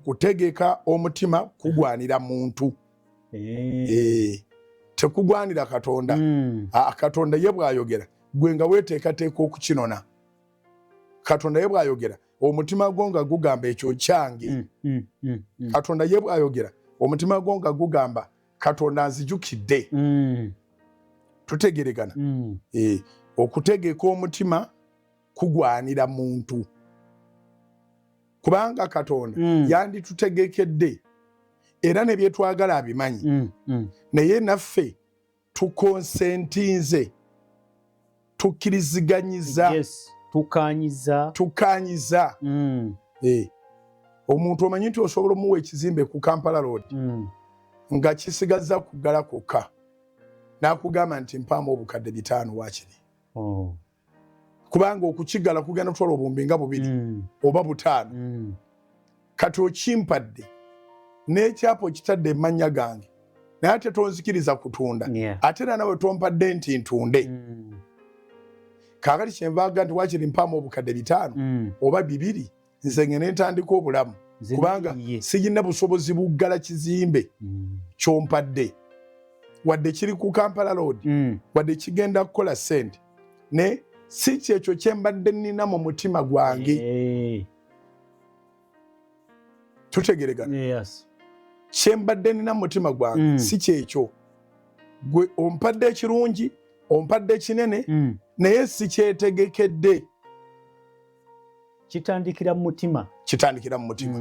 Okutegeka omutima kugwanira muntu. Eh, tekugwanira Katonda. Katonda ye bw'ayogera, gwe nga weeteekateeka okukinona. Katonda ye bw'ayogera, omutima gwo nga gugamba ekyo kyange. Katonda ye bw'ayogera, omutima gwo nga gugamba Katonda nzijukidde. Tutegeregana? Eh, okutegeka omutima kugwanira muntu, kubanga Katonda yanditutegekedde era ne byetwagala abimanyi, naye naffe tukonsentinze, tukkiriziganyiza. Yes, tukanyiza. Tukanyiza. Eh, omuntu omanyi nti osobola omuwa ekizimbe ku Kampala Road nga kisigaza kuggala kwokka, n'akugamba nti mpaamu 5000 waakiri, kubanga okukigala kugenda kutwala obuwumbi nga 2 oba 5. Kati okimpadde n'ekyapa okitadde emannya gange, naye ate tonzikiriza kutunda. Ate era nawe tompadde nti ntunde. Kaakati kyenvaaga nti wakiri mpaamu 5000 oba 2, nze ngende ntandika obulamu, Nze kubanga ye. Sirina busobozi buggala kizimbe kyompadde, wadde kiri ku Kampala Road, wadde kigenda kukola sente, ne si kyekyo kyembadde nina mu mutima gwange. Tutegeregana? Yes. Kyembadde nina mu mutima gwange si kyekyo. Gwe ompadde ekirungi, ompadde ekinene, naye si kyetegekedde. Kitandikira mu mutima. Kitandikira mu mutima.